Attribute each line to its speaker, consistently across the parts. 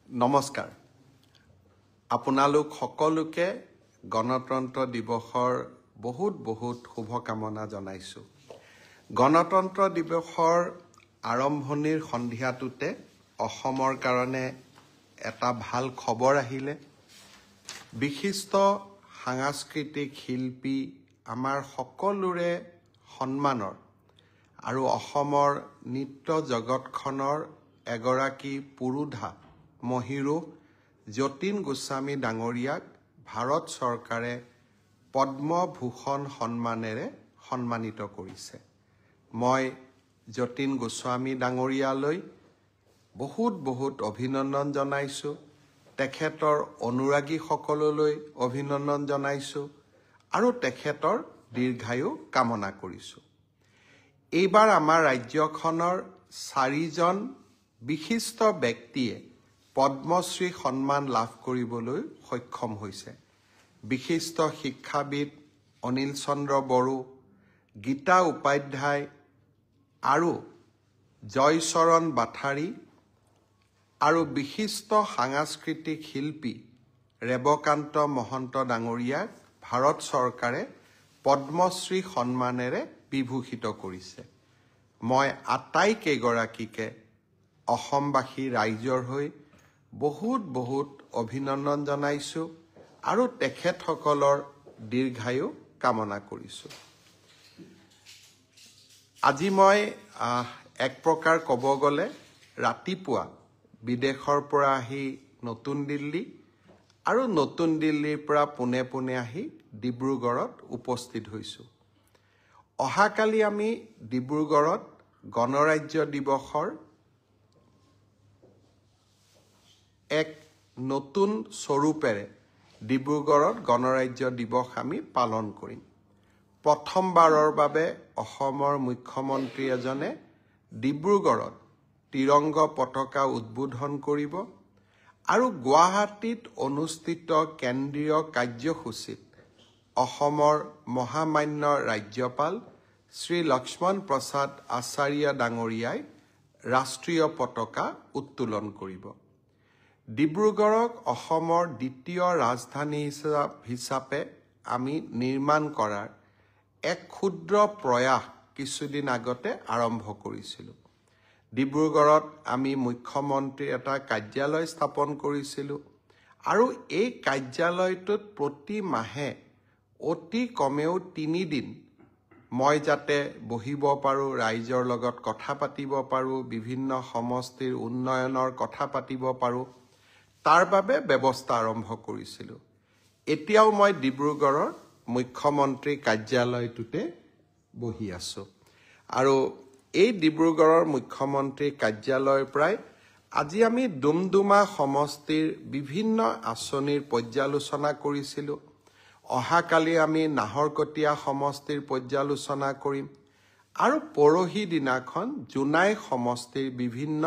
Speaker 1: নমস্কাৰ, আপোনালোক সকলোকে গণতন্ত্ৰ দিৱসৰ বহুত বহুত শুভকামনা জনাইছোঁ। গণতন্ত্ৰ দিৱসৰ আৰম্ভণিৰ সন্ধিয়াটোতে অসমৰ কাৰণে এটা ভাল খবৰ আহিলে। বিশিষ্ট সাংস্কৃতিক শিল্পী, আমাৰ সকলোৰে সন্মানৰ আৰু অসমৰ নৃত্য জগতখনৰ এগৰাকী পুৰোধা মহীৰূহ যতীন গোস্বামী ডাঙৰীয়াক ভাৰত চৰকাৰে পদ্মভূষণ সন্মানেৰে সন্মানিত কৰিছে। মই যতীন গোস্বামী ডাঙৰীয়ালৈ বহুত বহুত অভিনন্দন জনাইছোঁ, তেখেতৰ অনুৰাগীসকললৈ অভিনন্দন জনাইছোঁ আৰু তেখেতৰ দীৰ্ঘায়ু কামনা কৰিছোঁ। এইবাৰ আমাৰ ৰাজ্যখনৰ চাৰিজন বিশিষ্ট ব্যক্তিয়ে পদ্মশ্ৰী সন্মান লাভ কৰিবলৈ সক্ষম হৈছে। বিশিষ্ট শিক্ষাবিদ অনিল চন্দ্ৰ বড়ো, গীতা উপাধ্যায় আৰু জয়চৰণ বাথাৰী আৰু বিশিষ্ট সাংস্কৃতিক শিল্পী ৰেৱকান্ত মহন্ত ডাঙৰীয়াক ভাৰত চৰকাৰে পদ্মশ্ৰী সন্মানেৰে বিভূষিত কৰিছে। মই আটাইকেইগৰাকীকে অসমবাসী ৰাইজৰ হৈ বহুত বহুত অভিনন্দন জনাইছোঁ আৰু তেখেতসকলৰ দীৰ্ঘায়ু কামনা কৰিছোঁ। আজি মই এক প্ৰকাৰ ক'ব গ'লে ৰাতিপুৱা বিদেশৰ পৰা আহি নতুন দিল্লী আৰু নতুন দিল্লীৰ পৰা পোনে পোনে আহি ডিব্ৰুগড়ত উপস্থিত হৈছোঁ। অহাকালি আমি ডিব্ৰুগড়ত গণৰাজ্য দিৱসৰ এক নতুন স্বৰূপেৰে ডিব্ৰুগড়ত গণৰাজ্য দিৱস আমি পালন কৰিম। প্ৰথমবাৰৰ বাবে অসমৰ মুখ্যমন্ত্ৰী এজনে ডিব্ৰুগড়ত তিৰংগ পতাকা উদ্বোধন কৰিব আৰু গুৱাহাটীত অনুষ্ঠিত কেন্দ্ৰীয় কাৰ্যসূচীত অসমৰ মহামান্য ৰাজ্যপাল শ্ৰী লক্ষ্মণ প্ৰসাদ আচাৰ্য ডাঙৰীয়াই ৰাষ্ট্ৰীয় পতাকা উত্তোলন কৰিব। ডিব্ৰুগড়ক অসমৰ দ্বিতীয় ৰাজধানী হিচাপে আমি নিৰ্মাণ কৰাৰ এক ক্ষুদ্ৰ প্ৰয়াস কিছুদিন আগতে আৰম্ভ কৰিছিলোঁ। ডিব্ৰুগড়ত আমি মুখ্যমন্ত্ৰীৰ এটা কাৰ্যালয় স্থাপন কৰিছিলোঁ আৰু এই কাৰ্যালয়টোত প্ৰতি মাহে অতি কমেও 3 দিন মই যাতে বহিব পাৰোঁ, ৰাইজৰ লগত কথা পাতিব পাৰোঁ, বিভিন্ন সমষ্টিৰ উন্নয়নৰ কথা পাতিব পাৰোঁ, তাৰ বাবে ব্যৱস্থা আৰম্ভ কৰিছিলোঁ। এতিয়াও মই ডিব্ৰুগড়ৰ মুখ্যমন্ত্ৰী কাৰ্যালয়টোতে বহি আছোঁ আৰু এই ডিব্ৰুগড়ৰ মুখ্যমন্ত্ৰী কাৰ্যালয়ৰ পৰাই আজি আমি ডুমডুমা সমষ্টিৰ বিভিন্ন আঁচনিৰ পৰ্যালোচনা কৰিছিলোঁ। অহাকালি আমি নাহৰকটীয়া সমষ্টিৰ পৰ্যালোচনা কৰিম আৰু পৰহি দিনাখন জোনাই সমষ্টিৰ বিভিন্ন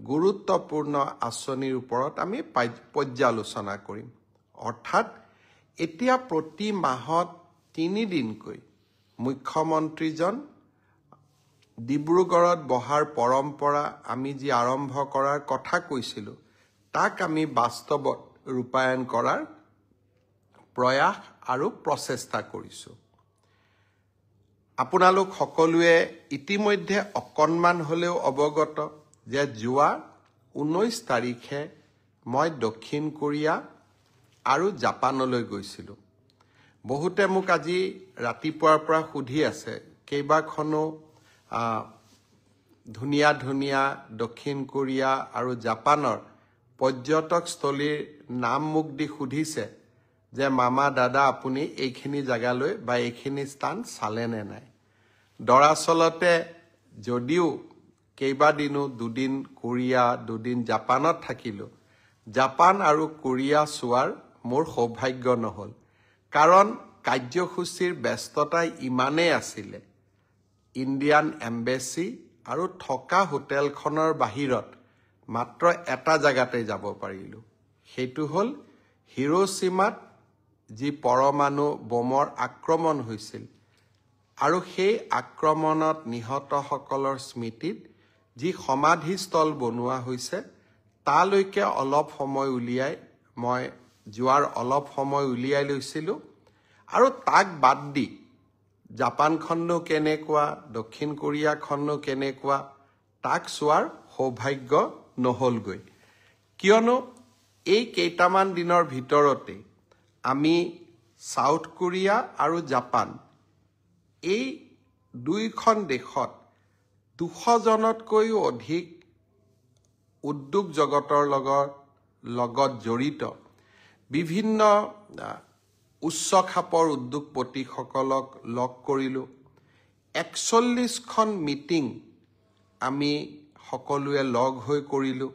Speaker 1: গুৰুত্বপূৰ্ণ আঁচনিৰ ওপৰত আমি পৰ্যালোচনা কৰিম। অৰ্থাৎ এতিয়া প্ৰতি মাহত 3 দিনকৈ মুখ্যমন্ত্ৰীজন ডিব্ৰুগড়ত বহাৰ পৰম্পৰা আমি যি আৰম্ভ কৰাৰ কথা কৈছিলোঁ, তাক আমি বাস্তৱত ৰূপায়ণ কৰাৰ প্ৰয়াস আৰু প্ৰচেষ্টা কৰিছোঁ। আপোনালোক সকলোৱে ইতিমধ্যে অকণমান হ'লেও অৱগত যে যোৱা 19 তাৰিখে মই দক্ষিণ কোৰিয়া আৰু জাপানলৈ গৈছিলোঁ। বহুতে মোক আজি ৰাতিপুৱাৰ পৰা সুধি আছে, কেইবাখনো ধুনীয়া ধুনীয়া দক্ষিণ কোৰিয়া আৰু জাপানৰ পৰ্যটকস্থলীৰ নাম মোক দি সুধিছে যে মামা দাদা, আপুনি এইখিনি জেগালৈ বা এইখিনি স্থান চালে নে নাই? দৰাচলতে যদিও কেইবাদিনো, দুদিন কোৰিয়া, দুদিন জাপানত থাকিলোঁ, জাপান আৰু কোৰিয়া চোৱাৰ মোৰ সৌভাগ্য নহ'ল, কাৰণ কাৰ্যসূচীৰ ব্যস্ততা ইমানেই আছিলে, ইণ্ডিয়ান এম্বেচি আৰু থকা হোটেলখনৰ বাহিৰত মাত্ৰ এটা জেগাতে যাব পাৰিলোঁ। সেইটো হ'ল হিৰোচিমাত যি পৰমাণু বোমৰ আক্ৰমণ হৈছিল আৰু সেই আক্ৰমণত নিহতসকলৰ স্মৃতিত যি সমাধিস্থল বনোৱা হৈছে, তালৈকে অলপ সময় উলিয়াই মই যোৱাৰ অলপ সময় উলিয়াই লৈছিলোঁ আৰু তাক বাদ দি জাপানখননো কেনেকুৱা, দক্ষিণ কোৰিয়াখননো কেনেকুৱা তাক চোৱাৰ সৌভাগ্য নহ'লগৈ। কিয়নো এই কেইটামান দিনৰ ভিতৰতেই আমি চাউথ কোৰিয়া আৰু জাপান এই দুইখন দেশত 200জনতকৈও অধিক উদ্যোগ জগতৰ লগত জড়িত বিভিন্ন উচ্চ খাপৰ উদ্যোগপতিসকলক লগ কৰিলোঁ। 41খন মিটিং আমি সকলোৱে লগ হৈ কৰিলোঁ।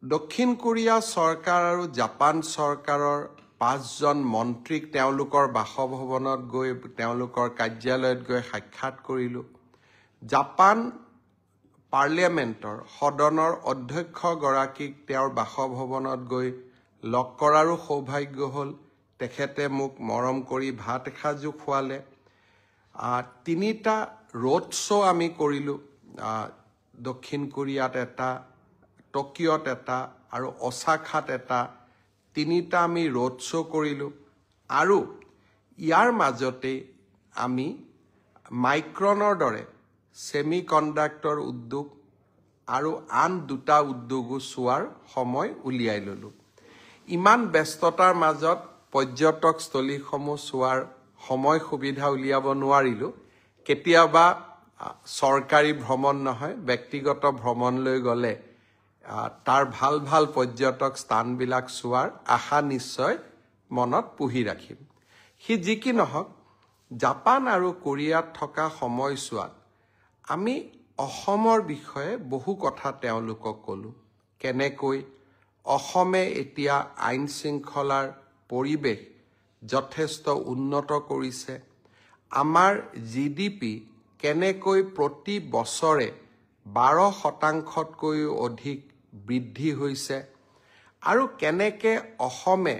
Speaker 1: দক্ষিণ কোৰিয়া চৰকাৰ আৰু জাপান চৰকাৰৰ 5জন মন্ত্ৰীক তেওঁলোকৰ বাসভৱনত গৈ, তেওঁলোকৰ কাৰ্যালয়ত গৈ সাক্ষাৎ কৰিলোঁ। জাপান পাৰ্লিয়ামেণ্টৰ সদনৰ অধ্যক্ষগৰাকীক তেওঁৰ বাসভৱনত গৈ লগ কৰাৰো সৌভাগ্য হ'ল। তেখেতে মোক মৰম কৰি ভাত এসাঁজো খুৱালে। 3টা ৰোড শ্ব' আমি কৰিলোঁ, দক্ষিণ কোৰিয়াত এটা, টকিঅ'ত এটা আৰু অছাখাত এটা, 3টা আমি ৰোড শ্ব' কৰিলোঁ। আৰু ইয়াৰ মাজতেই আমি মাইক্ৰনৰ দৰে ছেমি কণ্ডাক্টৰ উদ্যোগ আৰু আন 2টা উদ্যোগো চোৱাৰ সময় উলিয়াই ল'লোঁ। ইমান ব্যস্ততাৰ মাজত পৰ্যটকস্থলীসমূহ চোৱাৰ সময় সুবিধা উলিয়াব নোৱাৰিলোঁ। কেতিয়াবা চৰকাৰী ভ্ৰমণ নহয়, ব্যক্তিগত ভ্ৰমণলৈ গ'লে তাৰ ভাল ভাল পৰ্যটক স্থানবিলাক চোৱাৰ আশা নিশ্চয় মনত পুহি ৰাখিম। সি যি কি নহওক, জাপান আৰু কোৰিয়াত থকা সময়ছোৱাত আমি অসমৰ বিষয়ে বহু কথা তেওঁলোকক ক'লোঁ। কেনেকৈ অসমে এতিয়া আইন শৃংখলাৰ পৰিৱেশ যথেষ্ট উন্নত কৰিছে, আমাৰ GDP কেনেকৈ প্ৰতি বছৰে 12%তকৈও অধিক বৃদ্ধি হৈছে আৰু কেনেকৈ অসমে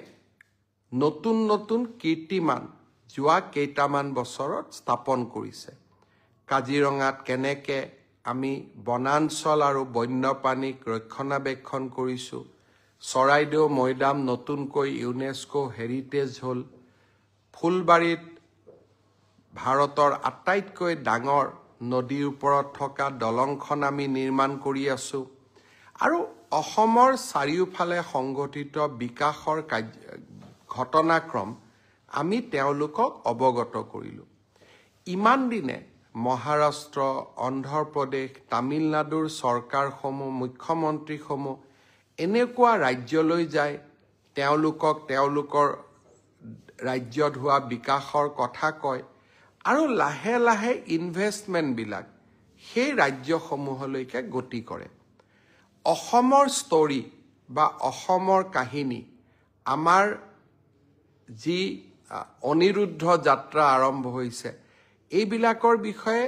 Speaker 1: নতুন নতুন কীৰ্তিমান যোৱা কেইটামান বছৰত স্থাপন কৰিছে। কাজিৰঙাত কেনেকৈ আমি বনাঞ্চল আৰু বন্যপ্ৰাণীক ৰক্ষণাবেক্ষণ কৰিছোঁ, চৰাইদেউ মৈদাম নতুনকৈ ইউনেস্কো হেৰিটেজ হ'ল, ফুলবাৰীত ভাৰতৰ আটাইতকৈ ডাঙৰ নদীৰ ওপৰত থকা দলংখন আমি নিৰ্মাণ কৰি আছোঁ আৰু অসমৰ চাৰিওফালে সংঘটিত বিকাশৰ ঘটনাক্ৰম আমি তেওঁলোকক অৱগত কৰিলোঁ। ইমান দিনে মহাৰাষ্ট্ৰ, অন্ধ্ৰপ্ৰদেশ, তামিলনাডুৰ চৰকাৰসমূহ, মুখ্যমন্ত্ৰীসমূহ এনেকুৱা ৰাজ্যলৈ যায়, তেওঁলোকক তেওঁলোকৰ ৰাজ্যত হোৱা বিকাশৰ কথা কয় আৰু লাহে লাহে ইনভেষ্টমেণ্টবিলাক সেই ৰাজ্যসমূহলৈকে গতি কৰে। অসমৰ ষ্টৰী বা অসমৰ কাহিনী, আমাৰ যি অনিৰুদ্ধ যাত্ৰা আৰম্ভ হৈছে, এইবিলাকৰ বিষয়ে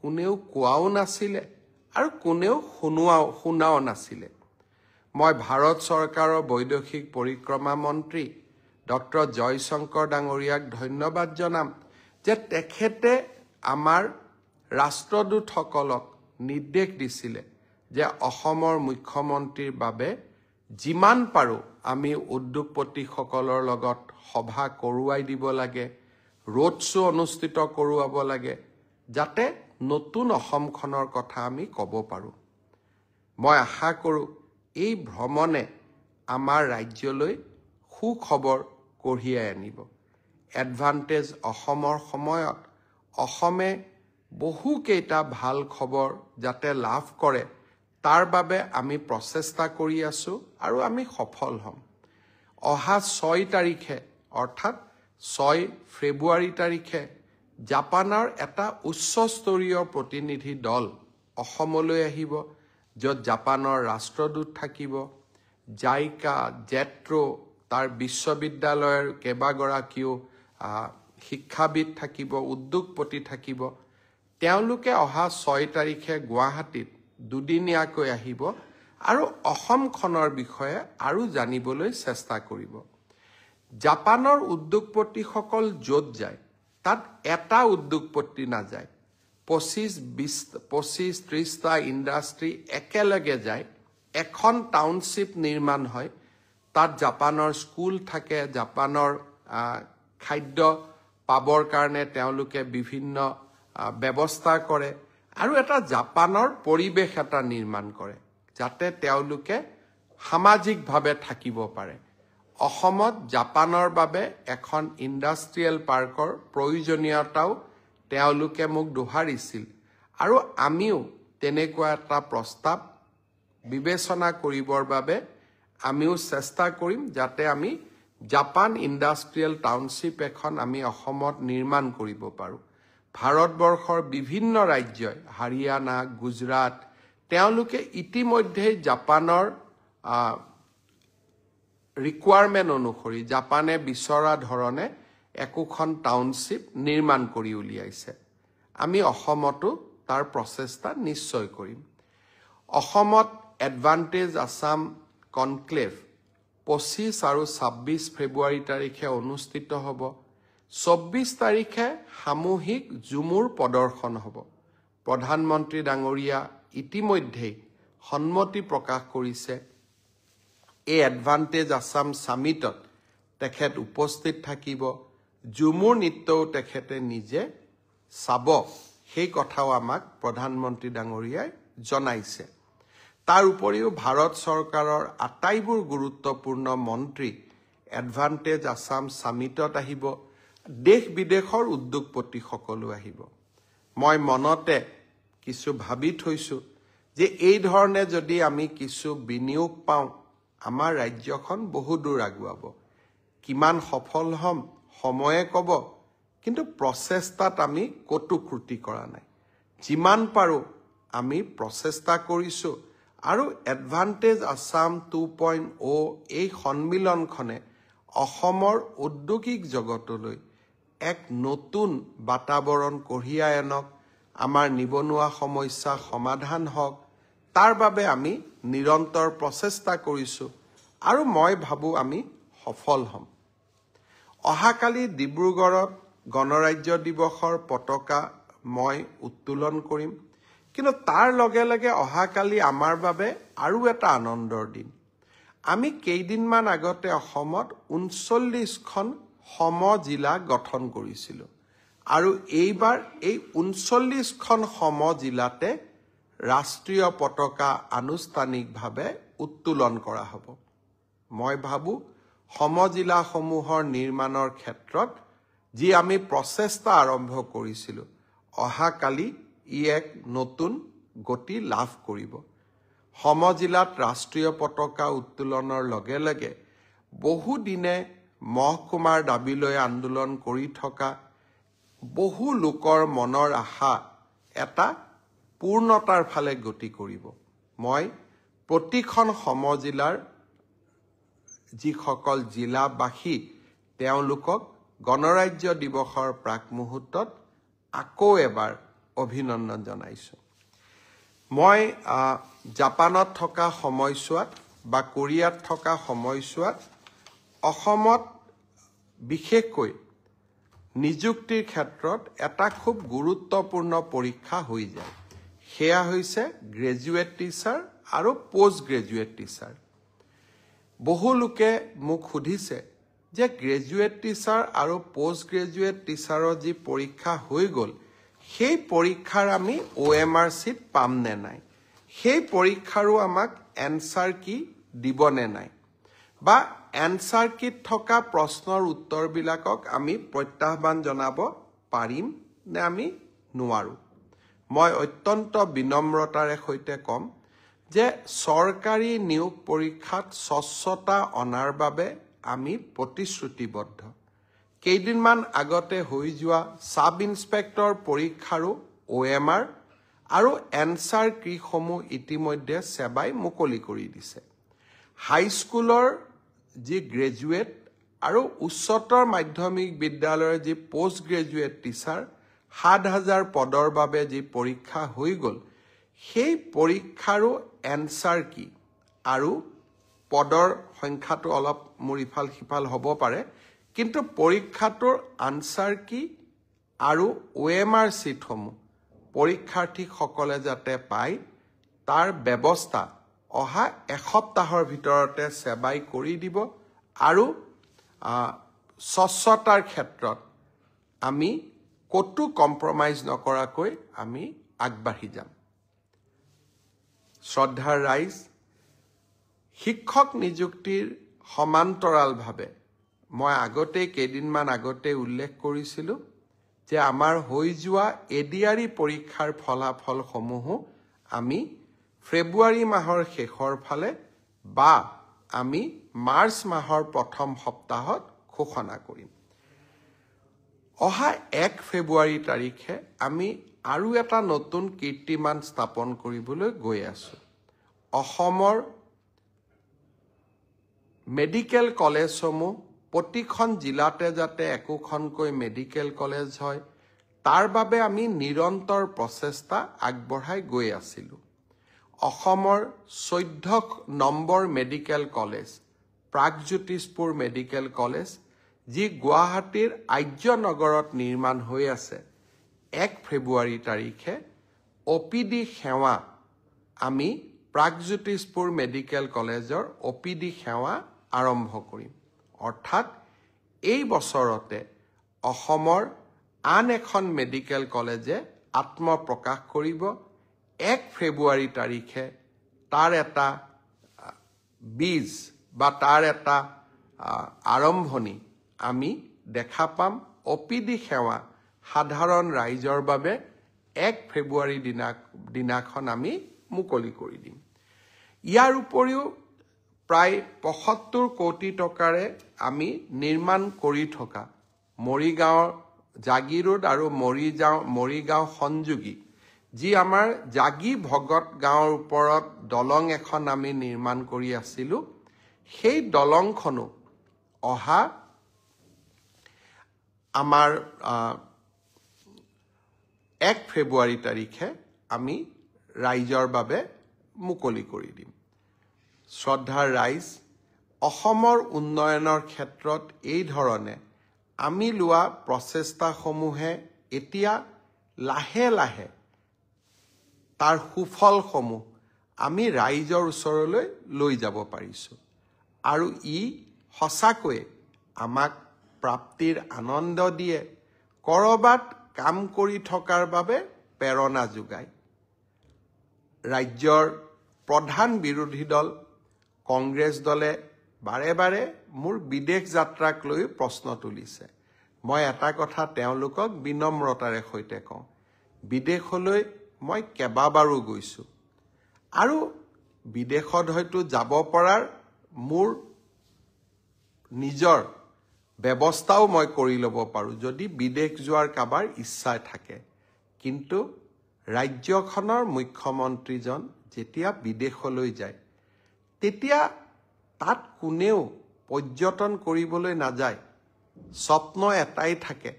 Speaker 1: কোনেও কোৱাও নাছিলে আৰু কোনেও শুনাও নাছিলে। মই ভাৰত চৰকাৰৰ বৈদেশিক পৰিক্ৰমা মন্ত্ৰী ডক্টৰ জয়শংকৰ ডাঙৰীয়াক ধন্যবাদ জনাম যে তেখেতে আমাৰ ৰাষ্ট্ৰদূতসকলক নিৰ্দেশ দিছিলে যে অসমৰ মুখ্যমন্ত্ৰীৰ বাবে যিমান পাৰোঁ আমি উদ্যোগপতিসকলৰ লগত সভা কৰোৱাই দিব লাগে, ৰোড শ্ব' অনুষ্ঠিত কৰোৱাব লাগে, যাতে নতুন অসমখনৰ কথা আমি ক'ব পাৰোঁ। মই আশা কৰোঁ এই ভ্ৰমণে আমাৰ ৰাজ্যলৈ সুখবৰ কঢ়িয়াই আনিব। এডভান্টেজ অসমৰ সময়ত অসমে বহুকেইটা ভাল খবৰ যাতে লাভ কৰে তাৰ বাবে আমি প্ৰচেষ্টা কৰি আছোঁ আৰু আমি সফল হ'ম। অহা 6 তাৰিখে অৰ্থাৎ 6 ফেব্ৰুৱাৰী তাৰিখে জাপানৰ এটা উচ্চস্তৰীয় প্ৰতিনিধি দল অসমলৈ আহিব, য'ত জাপানৰ ৰাষ্ট্ৰদূত থাকিব, জাইকা, জেট্ৰ' তাৰ বিশ্ববিদ্যালয়ৰ কেইবাগৰাকীও শিক্ষাবিদ থাকিব, উদ্যোগপতি থাকিব। তেওঁলোকে অহা 6 তাৰিখে গুৱাহাটীত দুদিনীয়াকৈ আহিব আৰু অসমখনৰ বিষয়ে আৰু জানিবলৈ চেষ্টা কৰিব। জাপানৰ উদ্যোগপতিসকল য'ত যায় তাত এটা উদ্যোগপতি নাযায়, 25, 30টা ইণ্ডাষ্ট্ৰী একেলগে যায় এখন টাউনশ্বিপ নিৰ্মাণ হয়, তাত জাপানৰ স্কুল থাকে, জাপানৰ খাদ্য পাবৰ কাৰণে তেওঁলোকে বিভিন্ন ব্যৱস্থা কৰে আৰু এটা জাপানৰ পৰিৱেশ এটা নিৰ্মাণ কৰে যাতে তেওঁলোকে সামাজিকভাৱে থাকিব পাৰে। অসমত জাপানৰ বাবে এখন ইণ্ডাষ্ট্ৰিয়েল পাৰ্কৰ প্ৰয়োজনীয়তাও তেওঁলোকে মোক দোহাৰিছিল আৰু আমিও তেনেকুৱা এটা প্ৰস্তাৱ বিবেচনা কৰিবৰ বাবে আমিও চেষ্টা কৰিম যাতে আমি জাপান ইণ্ডাষ্ট্ৰিয়েল টাউনশ্বিপ এখন আমি অসমত নিৰ্মাণ কৰিব পাৰোঁ। ভাৰতবৰ্ষৰ বিভিন্ন ৰাজ্যই, হাৰিয়ানা, গুজৰাট, তেওঁলোকে ইতিমধ্যেই জাপানৰ ৰিকুৱাৰমেণ্ট অনুসৰি জাপানে বিচৰা ধৰণে একোখন টাউনশ্বিপ নিৰ্মাণ কৰি উলিয়াইছে। আমি অসমতো তাৰ প্ৰচেষ্টা নিশ্চয় কৰিম। অসমত এডভান্টেজ আছাম কনক্লেভ 25 আৰু 26 ফেব্ৰুৱাৰী তাৰিখে অনুষ্ঠিত হ'ব। 24 তাৰিখে সামূহিক ঝুমুৰ প্ৰদৰ্শন হ'ব। প্ৰধানমন্ত্ৰী ডাঙৰীয়া ইতিমধ্যেই সন্মতি প্ৰকাশ কৰিছে। এই এডভান্টেজ আছাম ছামিটত তেখেত উপস্থিত থাকিব। ঝুমুৰ নৃত্যও তেখেতে নিজে চাব, সেই কথাও আমাক প্ৰধানমন্ত্ৰী ডাঙৰীয়াই জনাইছে। তাৰ উপৰিও ভাৰত চৰকাৰৰ আটাইবোৰ গুৰুত্বপূৰ্ণ মন্ত্ৰী এডভান্টেজ আছাম ছামিটত আহিব, দেশ বিদেশৰ উদ্যোগপতিসকলো আহিব। মই মনতে কিছু ভাবি থৈছোঁ যে এই ধৰণে যদি আমি কিছু বিনিয়োগ পাওঁ, আমাৰ ৰাজ্যখন বহু দূৰ আগুৱাব। কিমান সফল হ'ম সময়ে ক'ব, কিন্তু প্ৰচেষ্টাত আমি ক'তো ক্ৰুটি কৰা নাই। যিমান পাৰোঁ আমি প্ৰচেষ্টা কৰিছোঁ আৰু এডভান্টেজ আছাম 2.0 এই সন্মিলনখনে অসমৰ ঔদ্যোগিক জগতলৈ এক নতুন বাতাবৰণ কঢ়িয়াই আনক, আমাৰ নিবনুৱা সমস্যা সমাধান হওক, তাৰ বাবে আমি নিৰন্তৰ প্ৰচেষ্টা কৰিছোঁ আৰু মই ভাবোঁ আমি সফল হ'ম। অহাকালি ডিব্ৰুগড়ত গণৰাজ্য দিৱসৰ পতাকা মই উত্তোলন কৰিম, কিন্তু তাৰ লগে লগে অহাকালি আমাৰ বাবে আৰু এটা আনন্দৰ দিন। আমি কেইদিনমান আগতে অসমত 39খন সমজিলা গঠন কৰিছিলোঁ আৰু এইবাৰ এই 39খন সমজিলাতে ৰাষ্ট্ৰীয় পতাকা আনুষ্ঠানিকভাৱে উত্তোলন কৰা হ'ব। মই ভাবোঁ সমজিলাসমূহৰ নিৰ্মাণৰ ক্ষেত্ৰত যি আমি প্ৰচেষ্টা আৰম্ভ কৰিছিলোঁ, অহাকালি ই এক নতুন গতি লাভ কৰিব। সমজিলাত ৰাষ্ট্ৰীয় পতাকা উত্তোলনৰ লগে লগে বহুদিনে মহকুমাৰ দাবীলৈ আন্দোলন কৰি থকা বহু লোকৰ মনৰ আশা এটা পূৰ্ণতাৰ ফালে গতি কৰিব। মই প্ৰতিখন সমজিলাৰ যিসকল জিলাবাসী তেওঁলোকক গণৰাজ্য দিৱসৰ প্ৰাক মুহূৰ্তত আকৌ এবাৰ অভিনন্দন জনাইছোঁ। মই জাপানত থকা সময়ছোৱাত বা কোৰিয়াত থকা সময়ছোৱাত অসমত বিশেষকৈ নিযুক্তিৰ ক্ষেত্ৰত এটা খুব গুৰুত্বপূৰ্ণ পৰীক্ষা হৈ যায়, সেয়া হৈছে গ্ৰেজুৱেট টিচাৰ আৰু পষ্ট গ্ৰেজুৱেট টিচাৰ। বহু লোকে মোক সুধিছে যে গ্ৰেজুৱেট টিচাৰ আৰু পষ্ট গ্ৰেজুৱেট টিচাৰৰ যি পৰীক্ষা হৈ গ'ল, সেই পৰীক্ষাৰ আমি OMR seat পাম নে নাই, সেই পৰীক্ষাৰো আমাক এনচাৰ কি দিব নে নাই, বা এনচাৰ কিত থকা প্ৰশ্নৰ উত্তৰবিলাকক আমি প্ৰত্যাহ্বান জনাব পাৰিম নে আমি নোৱাৰোঁ। মই অত্যন্ত বিনম্ৰতাৰে সৈতে ক'ম যে চৰকাৰী নিয়োগ পৰীক্ষাত স্বচ্ছতা অনাৰ বাবে আমি প্ৰতিশ্ৰুতিবদ্ধ। কেইদিনমান আগতে হৈ যোৱা ছাব ইনস্পেক্টৰ পৰীক্ষাৰো OMR আৰু এনচাৰ কীসমূহ ইতিমধ্যে সেৱাই মুকলি কৰি দিছে। হাইস্কুলৰ যি গ্ৰেজুৱেট আৰু উচ্চতৰ মাধ্যমিক বিদ্যালয়ৰ যি পষ্ট গ্ৰেজুৱেট টিচাৰ 7000 পদৰ বাবে যি পৰীক্ষা হৈ গ'ল, সেই পৰীক্ষাৰো এনচাৰ কি আৰু পদৰ সংখ্যাটো অলপ মোৰ ইফাল সিফাল হ'ব পাৰে, কিন্তু পৰীক্ষাটোৰ আনচাৰ কি আৰু OMR ছিটসমূহ পৰীক্ষাৰ্থীসকলে যাতে পায় তাৰ ব্যৱস্থা অহা এসপ্তাহৰ ভিতৰতে সেৱাই কৰি দিব আৰু স্বচ্ছতাৰ ক্ষেত্ৰত আমি ক'তো কম্প্ৰমাইজ নকৰাকৈ আমি আগবাঢ়ি যাম। শ্ৰদ্ধাৰ ৰাইজ, শিক্ষক নিযুক্তিৰ সমান্তৰালভাৱে মই আগতে কেইদিনমান আগতে উল্লেখ কৰিছিলোঁ যে আমাৰ হৈ যোৱা এডিআৰই পৰীক্ষাৰ ফলাফলসমূহো আমি ফেব্ৰুৱাৰী মাহৰ শেষৰ ফালে বা আমি মাৰ্চ মাহৰ প্ৰথম সপ্তাহত ঘোষণা কৰিম। অহা 1 ফেব্ৰুৱাৰী তাৰিখে আমি আৰু এটা নতুন কীৰ্তিমান স্থাপন কৰিবলৈ গৈ আছোঁ। অসমৰ মেডিকেল কলেজসমূহ প্ৰতিখন জিলাতে যাতে একোখনকৈ মেডিকেল কলেজ হয় তাৰ বাবে আমি নিৰন্তৰ প্ৰচেষ্টা আগবঢ়াই গৈ আছিলোঁ। অসমৰ 14 number medical college Pragjyotishpur medical college যি গুৱাহাটীৰ আৰ্যনগৰত নিৰ্মাণ হৈ আছে, 1 ফেব্ৰুৱাৰী তাৰিখে অ' পি ডি সেৱা আমি প্ৰাগজ্যোতিষপুৰ মেডিকেল কলেজৰ অ' পি ডি সেৱা আৰম্ভ কৰিম। অৰ্থাৎ এই বছৰতে অসমৰ আন এখন মেডিকেল কলেজে আত্মপ্ৰকাশ কৰিব। 1 ফেব্ৰুৱাৰী তাৰিখে তাৰ এটা বীজ বা তাৰ এটা আৰম্ভণি আমি দেখা পাম। অ' পি ডি সেৱা সাধাৰণ ৰাইজৰ বাবে 1 ফেব্ৰুৱাৰী দিনাখন আমি মুকলি কৰি দিম। ইয়াৰ উপৰিও প্ৰায় 75 কোটি টকাৰে আমি নিৰ্মাণ কৰি থকা মৰিগাঁৱৰ জাগিৰোড আৰু মৰিগাঁও সংযোগী যি আমাৰ জাগি ভগত গাঁৱৰ ওপৰত দলং এখন আমি নিৰ্মাণ কৰি আছিলোঁ, সেই দলংখনো অহা আমাৰ 1 ফেব্ৰুৱাৰী তাৰিখে আমি ৰাইজৰ বাবে মুকলি কৰি দিম। শ্ৰদ্ধাৰ ৰাইজ, অসমৰ উন্নয়নৰ ক্ষেত্ৰত এই ধৰণে আমি লোৱা প্ৰচেষ্টাসমূহে এতিয়া লাহে লাহে তাৰ সুফলসমূহ আমি ৰাইজৰ ওচৰলৈ লৈ যাব পাৰিছোঁ আৰু ই সঁচাকৈয়ে আমাক প্ৰাপ্তিৰ আনন্দ দিয়ে, ক'ৰবাত কাম কৰি থকাৰ বাবে প্ৰেৰণা যোগায়। ৰাজ্যৰ প্ৰধান বিৰোধী দল কংগ্ৰেছ দলে বাৰে বাৰে মোৰ বিদেশ যাত্ৰাক লৈ প্ৰশ্ন তুলিছে। মই এটা কথা তেওঁলোকক বিনম্ৰতাৰে সৈতে কওঁ, বিদেশলৈ মই কেইবাবাৰো গৈছোঁ আৰু বিদেশত হয়তো যাব পৰাৰ মোৰ নিজৰ ব্যৱস্থাও মই কৰি ল'ব পাৰোঁ যদি বিদেশ যোৱাৰ কাৰোবাৰ ইচ্ছা থাকে। কিন্তু ৰাজ্যখনৰ মুখ্যমন্ত্ৰীজন যেতিয়া বিদেশলৈ যায় তেতিয়া তাত কোনেও পৰ্যটন কৰিবলৈ নাযায়। স্বপ্ন এটাই থাকে,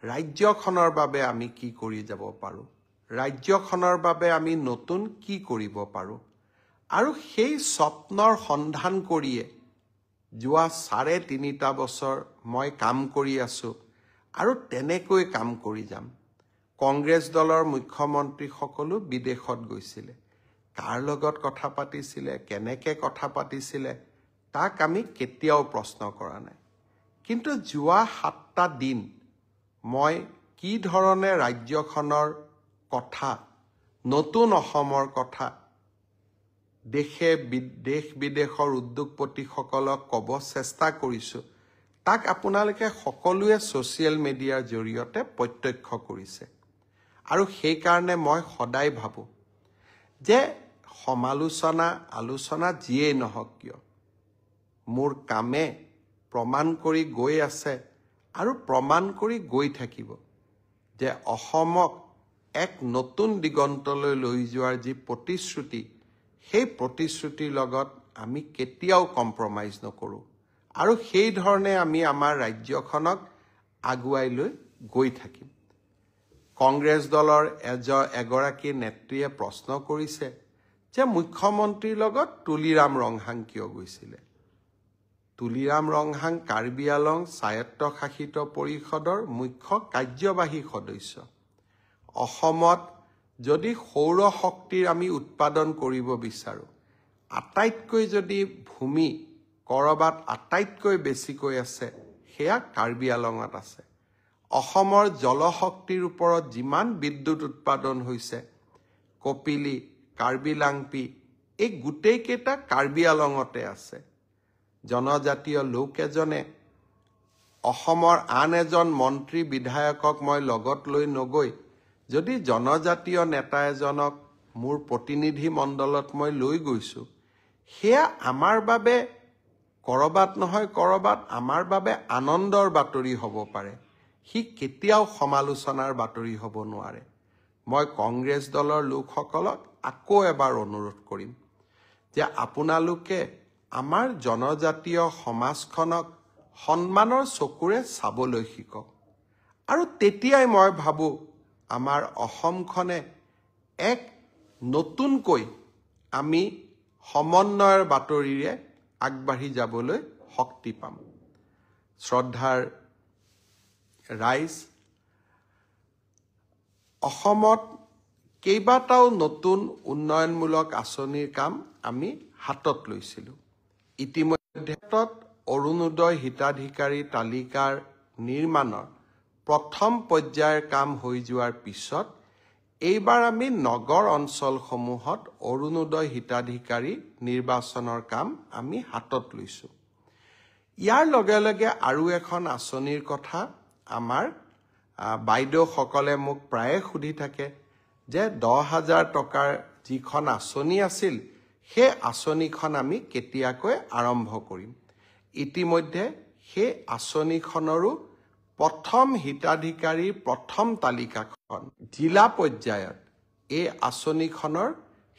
Speaker 1: ৰাজ্যখনৰ বাবে আমি কি কৰি যাব পাৰোঁ, ৰাজ্যখনৰ বাবে আমি নতুন কি কৰিব পাৰোঁ। আৰু সেই স্বপ্নৰ সন্ধান কৰিয়ে যোৱা 3.5 বছৰ মই কাম কৰি আছোঁ আৰু তেনেকৈ কাম কৰি যাম। কংগ্ৰেছ দলৰ মুখ্যমন্ত্ৰীসকলো বিদেশত গৈছিলে, কাৰ লগত কথা পাতিছিলে, কেনেকৈ কথা পাতিছিলে তাক আমি কেতিয়াও প্ৰশ্ন কৰা নাই। কিন্তু যোৱা 7টা দিন মই কি ধৰণে ৰাজ্যখনৰ কথা, নতুন অসমৰ কথা দেশ বিদেশৰ উদ্যোগপতিসকলক ক'ব চেষ্টা কৰিছোঁ, তাক আপোনালোকে সকলোৱে ছ'চিয়েল মিডিয়াৰ জৰিয়তে প্ৰত্যক্ষ কৰিছে। আৰু সেইকাৰণে মই সদায় ভাবোঁ যে সমালোচনা আলোচনা যিয়েই নহওক কিয়, মোৰ কামে প্ৰমাণ কৰি গৈ আছে আৰু প্ৰমাণ কৰি গৈ থাকিব যে অসমক এক নতুন দিগন্তলৈ লৈ যোৱাৰ যি প্ৰতিশ্ৰুতি, সেই প্ৰতিশ্ৰুতিৰ লগত আমি কেতিয়াও কম্প্ৰমাইজ নকৰোঁ আৰু সেই ধৰণে আমি আমাৰ ৰাজ্যখনক আগুৱাই লৈ গৈ থাকিম। কংগ্ৰেছ দলৰ এগৰাকী নেত্ৰীয়ে প্ৰশ্ন কৰিছে যে মুখ্যমন্ত্ৰীৰ লগত তুলিৰাম ৰংহাং কিয় গৈছিলে। তুলিৰাম ৰংহাং কাৰ্বি আলং স্বায়ত্তশাসিত পৰিষদৰ মুখ্য কাৰ্যবাহী সদস্য। অসমত যদি সৌৰ শক্তিৰ আমি উৎপাদন কৰিব বিচাৰোঁ, আটাইতকৈ যদি ভূমি ক'ৰবাত আটাইতকৈ বেছিকৈ আছে, সেয়া কাৰ্বি আলঙত আছে। অসমৰ জলশক্তিৰ ওপৰত যিমান বিদ্যুৎ উৎপাদন হৈছে, কপিলি, কাৰ্বি লাংপি, এই গোটেইকেইটা কাৰ্বি আলঙতে আছে। জনজাতীয় লোক এজনে অসমৰ আন এজন মন্ত্ৰী বিধায়কক মই লগত লৈ নগৈ যদি জনজাতীয় নেতা এজনক মোৰ প্ৰতিনিধি মণ্ডলত মই লৈ গৈছোঁ, সেয়া আমাৰ বাবে ক'ৰবাত নহয় ক'ৰবাত আমাৰ বাবে আনন্দৰ বাতৰি হ'ব পাৰে, সি কেতিয়াও সমালোচনাৰ বাতৰি হ'ব নোৱাৰে। মই কংগ্ৰেছ দলৰ লোকসকলক আকৌ এবাৰ অনুৰোধ কৰিম যে আপোনালোকে আমাৰ জনজাতীয় সমাজখনক সন্মানৰ চকুৰে চাবলৈ শিকক, আৰু তেতিয়াই মই ভাবোঁ আমাৰ অসমখনে এক নতুনকৈ আমি সমন্বয়ৰ বাতৰিৰে আগবাঢ়ি যাবলৈ শক্তি পাম। শ্ৰদ্ধাৰ ৰাইজ, অসমত কেইবাটাও নতুন উন্নয়নমূলক আঁচনিৰ কাম আমি হাতত লৈছিলোঁ। ইতিমধ্যে অৰুণোদয় হিতাধিকাৰী তালিকাৰ নিৰ্মাণৰ প্ৰথম পৰ্যায়ৰ কাম হৈ যোৱাৰ পিছত এইবাৰ আমি নগৰ অঞ্চলসমূহত অৰুণোদয় হিতাধিকাৰী নিৰ্বাচনৰ কাম আমি হাতত লৈছোঁ। ইয়াৰ লগে লগে আৰু এখন আঁচনিৰ কথা আমাৰ বাইদেউসকলে মোক প্ৰায়ে সুধি থাকে যে 10,000 টকাৰ যিখন আঁচনি আছিল, সেই আঁচনিখন আমি কেতিয়াকৈ আৰম্ভ কৰিম। ইতিমধ্যে সেই আঁচনিখনৰো প্ৰথম হিতাধিকাৰীৰ প্ৰথম তালিকাখন জিলা পৰ্যায়ত এই আঁচনিখনৰ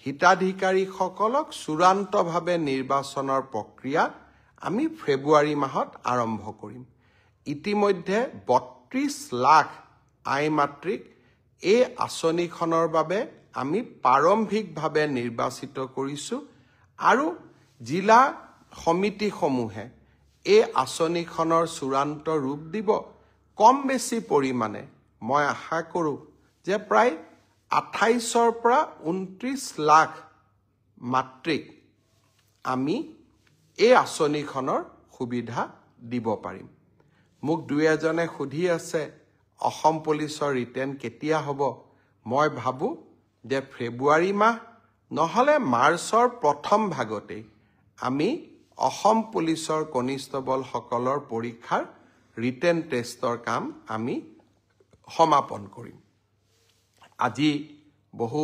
Speaker 1: হিতাধিকাৰীসকলক চূড়ান্তভাৱে নিৰ্বাচনৰ প্ৰক্ৰিয়া আমি ফেব্ৰুৱাৰী মাহত আৰম্ভ কৰিম। ইতিমধ্যে 32 লাখ আই মাতৃক এই আঁচনিখনৰ বাবে আমি প্ৰাৰম্ভিকভাৱে নিৰ্বাচিত কৰিছোঁ, আৰু জিলা সমিতিসমূহে এই আঁচনিখনৰ চূড়ান্ত ৰূপ দিব। কম বেছি পৰিমাণে মই আশা কৰোঁ যে প্ৰায় 28ৰ পৰা 29 লাখ মাতৃক আমি এই আঁচনিখনৰ সুবিধা দিব পাৰিম। মোক দুই এজনে সুধি আছে অসম পুলিচৰ ৰিটেন কেতিয়া হ'ব। মই ভাবোঁ যে ফেব্ৰুৱাৰী মাহ নহ'লে মাৰ্চৰ প্ৰথম ভাগতেই আমি অসম পুলিচৰ কনিষ্টবলসকলৰ পৰীক্ষাৰ ৰিটেন টেষ্টৰ কাম আমি সমাপন কৰিম। আজি বহু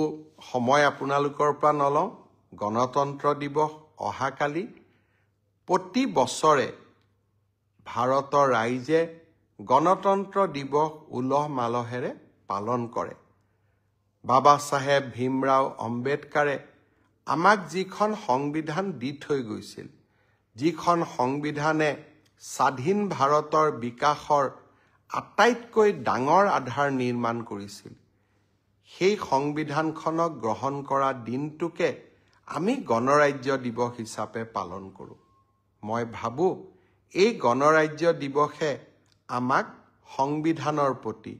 Speaker 1: সময় আপোনালোকৰ পৰা নলওঁ। গণতন্ত্ৰ দিৱস অহাকালি। প্ৰতি বছৰে ভাৰতৰ ৰাইজে গণতন্ত্ৰ দিৱস উলহ মালহেৰে পালন কৰে। বাবা চাহেব ভীমৰাও আম্বেদকাৰে আমাক যিখন সংবিধান দি থৈ গৈছিল, যিখন সংবিধানে স্বাধীন ভাৰতৰ বিকাশৰ আটাইতকৈ ডাঙৰ আধাৰ নিৰ্মাণ কৰিছিল, সেই সংবিধানখনক গ্ৰহণ কৰা দিনটোকে আমি গণৰাজ্য দিৱস হিচাপে পালন কৰোঁ। মই ভাবোঁ এই গণৰাজ্য দিৱসে আমাক সংবিধানৰ প্ৰতি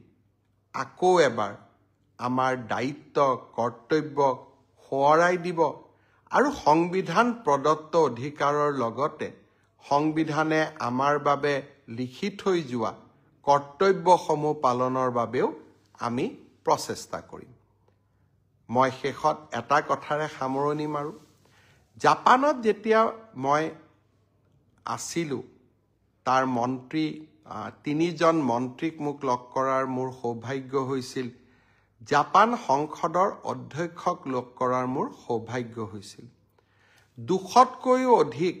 Speaker 1: আকৌ এবাৰ আমাৰ দায়িত্ব কৰ্তব্য সোঁৱৰাই দিব, আৰু সংবিধান প্ৰদত্ত অধিকাৰৰ লগতে সংবিধানে আমাৰ বাবে লিখি থৈ যোৱা কৰ্তব্যসমূহ পালনৰ বাবেও আমি প্ৰচেষ্টা কৰিম। মই শেষত এটা কথাৰে সামৰণি মাৰোঁ। জাপানত যেতিয়া মই আছিলোঁ, তাৰ মন্ত্ৰী তিনিজন মন্ত্ৰীক মোক লগ কৰাৰ মোৰ সৌভাগ্য হৈছিল। জাপান সংসদৰ অধ্যক্ষক লগ কৰাৰ মোৰ সৌভাগ্য হৈছিল। 200তকৈও অধিক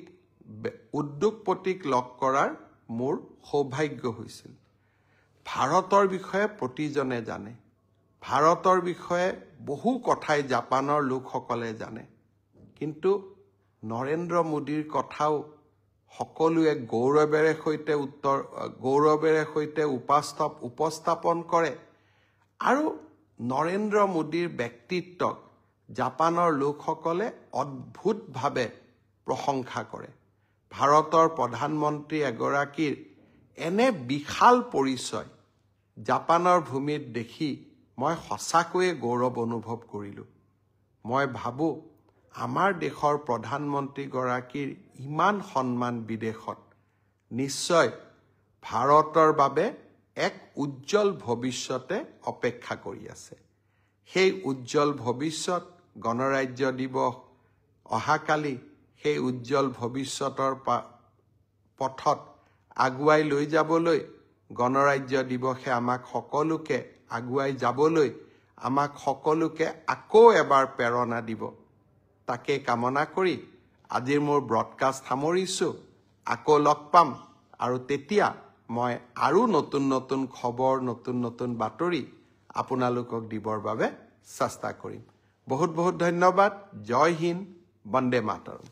Speaker 1: উদ্যোগপতিক লগ কৰাৰ মোৰ সৌভাগ্য হৈছিল। ভাৰতৰ বিষয়ে প্ৰতিজনে জানে, ভাৰতৰ বিষয়ে বহু কথাই জাপানৰ লোকসকলে জানে, কিন্তু নৰেন্দ্ৰ মোদীৰ কথাও সকলোৱে গৌৰৱেৰে সৈতে উপস্থাপন কৰে, আৰু নৰেন্দ্ৰ মোদীৰ ব্যক্তিত্বক জাপানৰ লোকসকলে অদ্ভুতভাৱে প্ৰশংসা কৰে। ভাৰতৰ প্ৰধানমন্ত্ৰী এগৰাকীৰ এনে বিশাল পৰিচয় জাপানৰ ভূমিত দেখি মই সঁচাকৈয়ে গৌৰৱ অনুভৱ কৰিলোঁ। মই ভাবোঁ আমাৰ দেশৰ প্ৰধানমন্ত্ৰীগৰাকীৰ ইমান সন্মান বিদেশত, নিশ্চয় ভাৰতৰ বাবে এক উজ্জ্বল ভৱিষ্যতে অপেক্ষা কৰি আছে। সেই উজ্জ্বল ভৱিষ্যত গণৰাজ্য দিৱস অহাকালি, সেই উজ্জ্বল ভৱিষ্যতৰ পথত আগুৱাই লৈ যাবলৈ গণৰাজ্য দিৱসে আমাক সকলোকে আগুৱাই যাবলৈ, আমাক সকলোকে আকৌ এবাৰ প্ৰেৰণা দিব, তাকে কামনা কৰি আজিৰ মোৰ ব্ৰডকাষ্ট সামৰিছোঁ। আকৌ লগ পাম আৰু তেতিয়া মই আৰু নতুন নতুন খবৰ, নতুন নতুন বাতৰি আপোনালোকক দিবৰ বাবে চেষ্টা কৰিম। বহুত বহুত ধন্যবাদ। জয় হিন্দ, বন্দে মাতৰম।